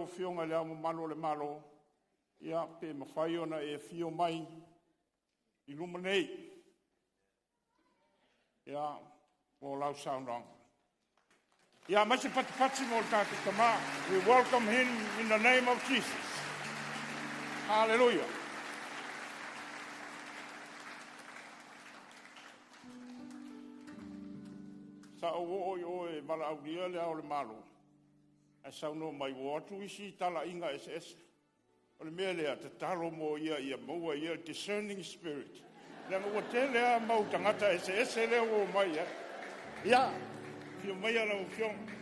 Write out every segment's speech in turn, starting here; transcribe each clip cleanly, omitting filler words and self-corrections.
lau Afioga i Le Ao Mamalu o le Malo, ia pe mafai ona e afio mai i luma nei mo lau saunoaga. Ia aumai se patipati mo le tatou tama. We welcome him in the name of Jesus. Hallelujah. Sa ou oo i o e valaaulia le Ao o le Malo, ae saunoa mai ua o atu isi talaiga eseese. O le mea lea, tatalo mo ia ia maua e ia le discerning spirit, leaga ua tele lava mau tagata eseese lea ua omai i ai. Ia, afio maia lau Afioga.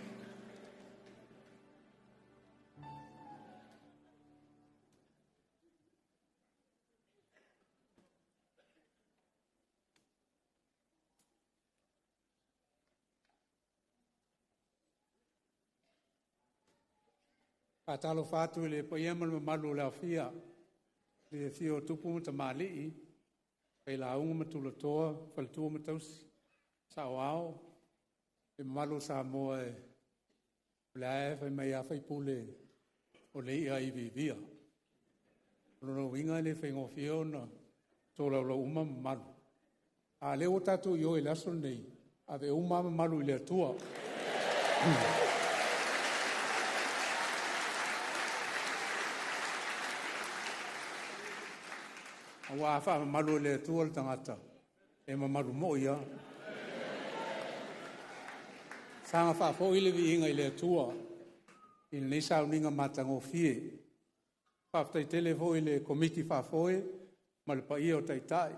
Faatalofa atu i le paia ma le mamalu o le aofia, le afio o tupu ma tamalii, failauga ma tulatoa, faletua ma tausi, saoao, le mamalu o Samoa e o lea e fai mai a faipule o le i'a iviivia. O lona uiga e le faigofie ona tolaulau uma mamalu. A lea ua tatou ioe i le aso lenei, ave uma mamalu i le Atua. Aua a faamamalu e le Atua le tagata, e mamalu moi lava. Saga faafoi le viiga i le Atua i lenei sauniga matagofie. Faafetai tele foi i le Komiti Faafoe ma le paia o Taitai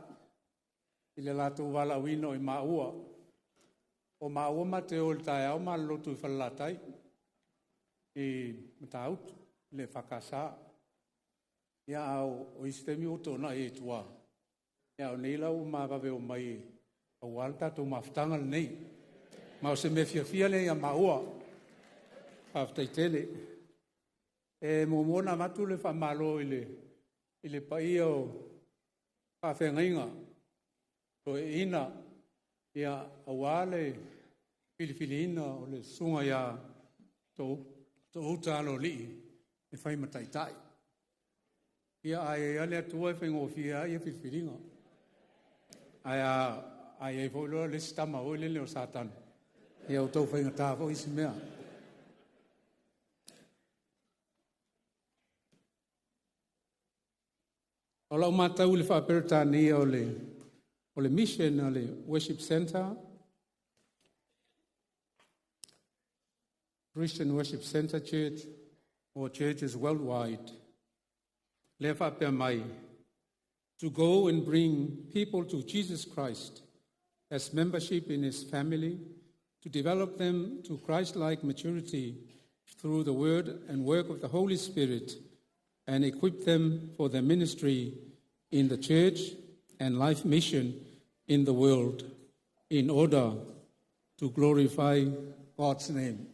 i le latou valaauina o i maua. O maua ma te o i le taeao malolotu i Falelatai i Matautu i le EFKS. Ia, a o isi taimi ua toonai ai i tua, ia a o nei la ua ma vave omai aua le tatou mafutaga lenei. Ma o se mea fiafia lea ia maua. Faafetai tele. E muamua ona avatu le faamalo i le paia o faafeagaiga toeaiina, ia, aua le filifiliina o le susuga ia Touta Aloalii e fai ma taitai. Ia, a i ai lava le Atua e faigofie lava ia filifiliga. Ae a i ai foi loa le isi tama foi lele o Satani, ia ua tau faigata foi isi mea. O lau matau i le faa-Peretania o le mission a le Worship Center, Christian Worship Center Church or churches worldwide, lea faapea mai, to go and bring people to Jesus Christ as membership in his family, to develop them to Christ-like maturity through the word and work of the Holy Spirit, and equip them for their ministry in the church and life mission in the world in order to glorify God's name.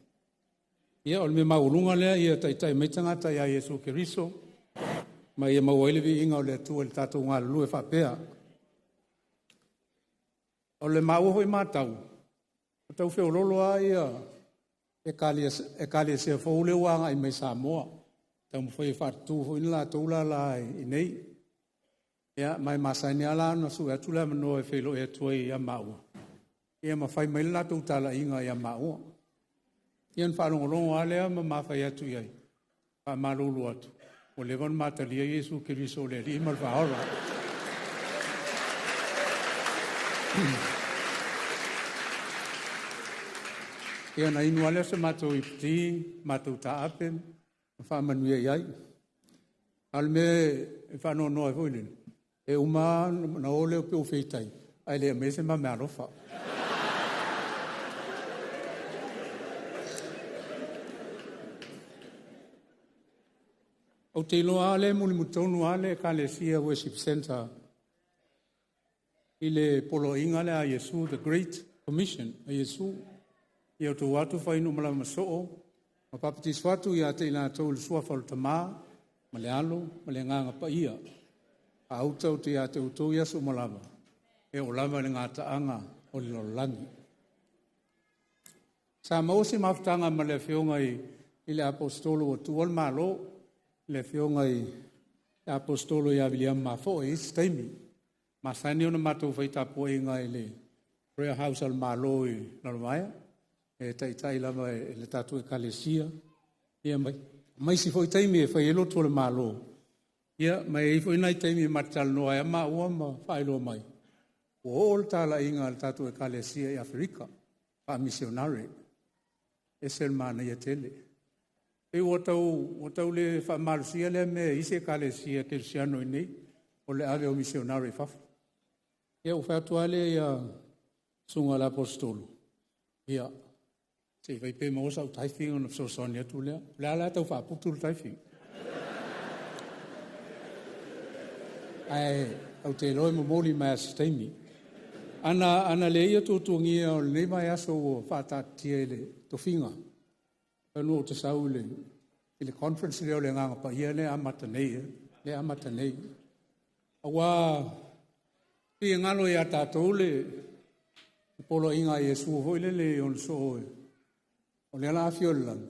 Ia, o le mea maualuga lea ia taitai mai tagata ia Iesu Keriso, ma ia maua ai le viiga o le Atua i le tatou galulue faapea. O le maua foi matau, o tau feololo lava ia ekalesia fou lea ua agai mai Samoa. Taumafai e faatutu foi ni latou lala i nei. Ia, ma e masani lava la ona sue atu le avanoa e feiloai atu ai ia maua, ia ma fai mai le latou talaiga ia maua. Ia ona faalogologo lava lea ma mafai atu i ai, faamalulu atu, ua leva ona matalia Iesu Keriso o le Alii ma le Faaola. Ia na inu lava lea o se matou iputi, matou taape, ma faamanuia i ai. A o le mea e faanoanoa ai foi lele, e uma na o lea o peu feitai, ae le aumaia se mamealofa. Ou te iloa lava lea e mulimuli lava le Ekalesia Worship Center i le poloaiga lea a Iesu, the Great Commission a Iesu. Ia outou atu fainu malama soo, ma papatiso atu ia te i latou i le suafa o le Tama, ma le Alo, ma le Agaga Paia. A outa ou te ia te outou i aso uma lava, e oo lava i le gataaga o le lalolagi. Sa maua se mafutaga ma le afioga i i le Aposetolo ua tuua le Malo, le Afioga i le Aposetolo ia Viliama Mafoe i isi taimi. Masani ona matou fai tapuaiga i le Prayer House a le Malo i Lalovaea, e taitai lava e le tatou Ekalesia, ia ma isi foi taimi e fai ai lotu a le Malo, ia ma e i ai foi nai taimi e ma te talanoa ai maua ma faailoa mai, ua oo le talaiga a le tatou Ekalesia i Aferika, faamisionare, ese le manaia tele. E ua tau le faamalosia lea mea i isi Ekalesia Kerisiano i nei, o le ave o misionare i fafo. Ia ua fai atu lava lea ia susuga i le Aposetolo, ia, se i fai pe maua sau typing ona fesoasoani atu lea. O le a la tau faaputu le typing. Ae ou te iloa e momoli mai lava i se taimi. Ana leai ia tuatuagia o lenei vaiaso ua faataatitia i le tofiga, semeamanu ou te sau i le conference lea o le Agaga Paia lea e amata nei, lea e amata nei. Aua pei e galo ia tatou le poloaiga a Iesu foi lele i ona soo, o lea o le a afio i le lagi,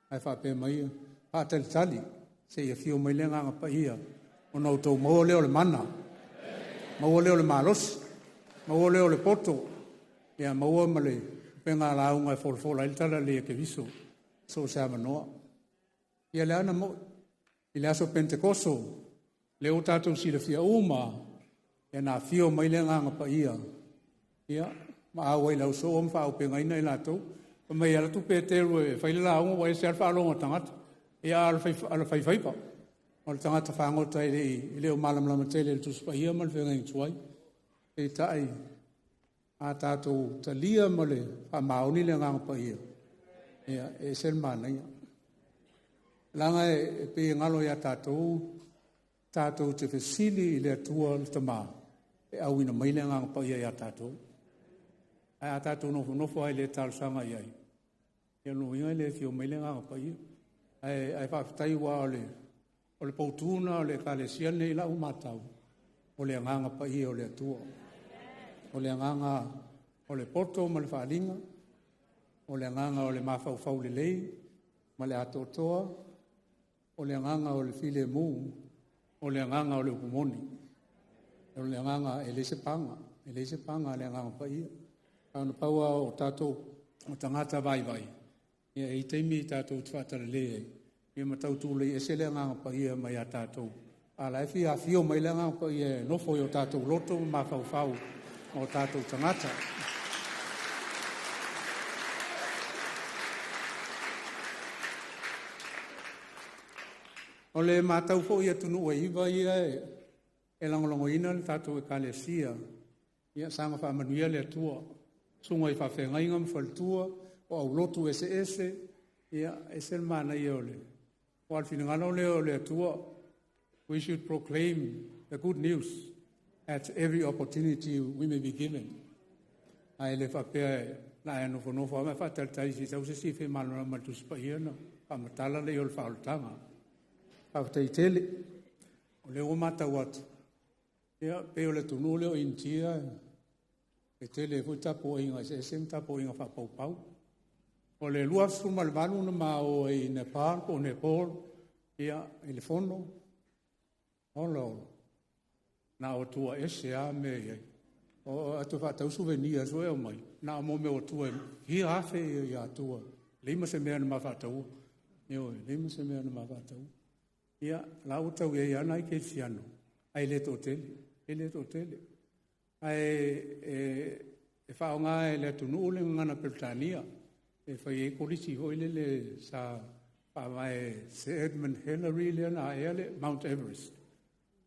ae faapea mai, faatalitali seia afio mai le Agaga Paia, ona outou maua lea o le mana, maua lea o le malosi, maua lea o le poto, ia maua ma le upega lauga e folafola ai le talalelei a Keriso, so o se avanoa. Ia le ana moi, i le aso Pentekoso, lea ua tatou silafia uma, ia na afio mai le Agaga Paia, ia, ma auai lausoo ma faaaupegaina i latou. Fai mai e alu atu Peteru e fai le lauga ua ese lava le faalogo a tagata. Ia a o le faifaiva, o le tagata fagota e le o malamalama tele i le Tusi Paia ma le feagaiga tuai. Peitai, a tatou talia ma le faamaoni le Agaga Paia, ia, e ese le manaia. Leaga e pei e galo ia tatou, tatou te fesili i le Atua le Tama e auina mai le Agaga Paia ia tatou. Ae a tatou nofonofo lava e le talosaga i ai, ia lona uiga e le afio mai le Agaga Paia. Ae faafetai aua o le poutu lena o le Ekalesia lenei i lau matau, o le Agaga Paia o le Atua. O le agaga o le poto ma le faaaliga, o le agaga o le mafaufau lelei ma le atoatoa, o le agaga o le filemu, o le agaga o le upu moni. O le agaga e leai se paga, e leai se paga a le Agaga Paia. A na pau lava o tatou o tagata vaivai, ia e i ai taimi tatou te faatalale ai, ia ma tau tulei ese le Agaga Paia mai ia tatou. A la e fia afio mai le Agaga Paia e nofo i o tatou loto ma mafaufau ma o tatou tagata. O le matau foi i atunuu e 9 ia e lagolagoina le tatou Ekalesia, ia saga faamanuia le Atua, susuga i faafeagaiga ma faletua, o aulotu eseese, ia ese le manaia o le finagalo lea o le Atua. We should proclaim the good news at every opportunity we may be given. Ae le faapea na e nofonofo lava ma faatalitali se i sau se isi e fia malamalama i le Tusi Paia ona faamatala lea o le faaolataga. Faafetai tele. O lea ua matau atu, ia, pei o le atunuu lea o Initia e tele foi tapuaiga eseese ma tapuaiga faapaupau. O le 28 na ma o ai i Nepal po o Nepal, ia, i le fono, ola ola, na o tua ese lava mea i ai. O atu faatau souvenirs foi au mai, na o mo mea o tua e fia afe ia atua. Leai ma se mea na ma faataua. Ioe, leai ma se mea na ma faataua. Ia, la ua tau i ai lava nai kerisiano, ae le toatele, e le toatele. Ae e faaaoga e le atunuu le gagana Peretania, e fai ai kolisi foi lele sa faavae Sir Edmund Hillary lea na aea le Mount Everest.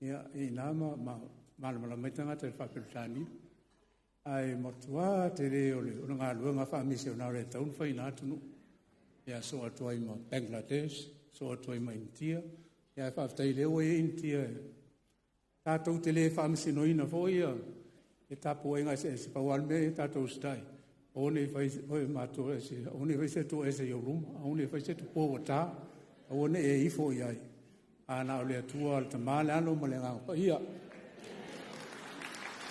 Ia, e ina ma malamalama ai tagata i le faa-Peretania. Ae matua tele o le galuega faamisionare e tatau ona fai i na atunuu. Ia, so atu ai ma Bangladesh, so atu ai ma Initia. Ia, ae faafetai lea ua i ai Initia tatou te le faamasinoina foi ia e tapuaiga eseese, pau lava le mea ia tatou usitai, aua ne i fai oe ma atua ese, aua ne i fai se atua ese i ou luma, aua ne i fai se tupua ua ta, aua ne i e ifo i ai, a na o le Atua le Tama, le Alo ma le Agaga Paia.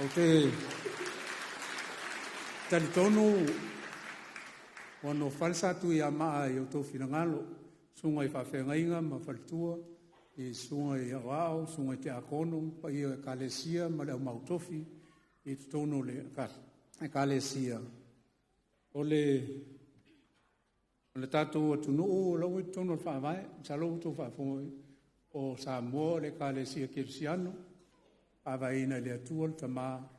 Ou te talitonu ua nofo le sa Tuiamaa i outou finagalo, susuga i faafeagaiga ma faletua, i susuga i aoao, susuga i tiakono, paia o Ekalesia ma le au mautofi i totonu o le Ekalesia. O le tatou atunuu o la ua i totonu o le Faavae, masalo ua outou faafofoga, o Samoa o le Ekalesia Kerisiano, faavaeina e le Atua le Tama,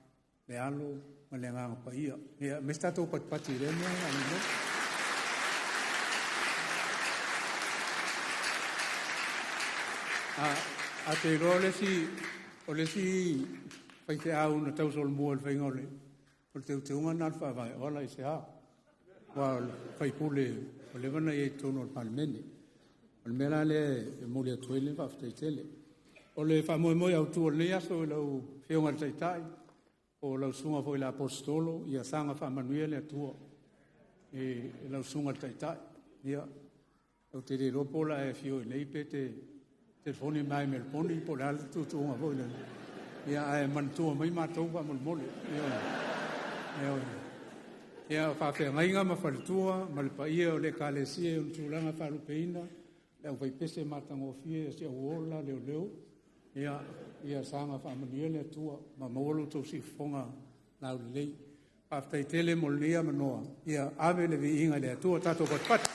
le Alo ma le Agaga Paia. Ia, aumai se tatou patipati i lea mea. A te iloa o le isi faifeau na tausolomua i le faiga o le teuteuga lena o le Faavae, o ala i se a? Aua o le faipule ua leva ona i ai i totonu o le Palemene. O le mea la lea e momoli atu ai le faafetai tele. O le faamoemoe autu o lenei aso i lau Afioga i le Taitai, o lau Susuga foi i le Aposetolo, ia saga faamanuia le Atua i lau Susuga i le Taitai. Ia, ou te le iloa po o le a e afio i inei pe te telefoni mai Meleponi po o le a le tuutuuga foi lea. Ia, ae manatua mai matou faamolemole. Ia, o faafeagaiga ma faletua ma le paia o le Ekalesia i ona tulaga faalupeina, le aufaipese matagofie, si au ola leoleo, ia, ia saga faamanuia le Atua ma maua lo outou siufofoga laulelei. Faafetai tele mo lenei avanoa, ia ave le viiga i le Atua, tatou patipati.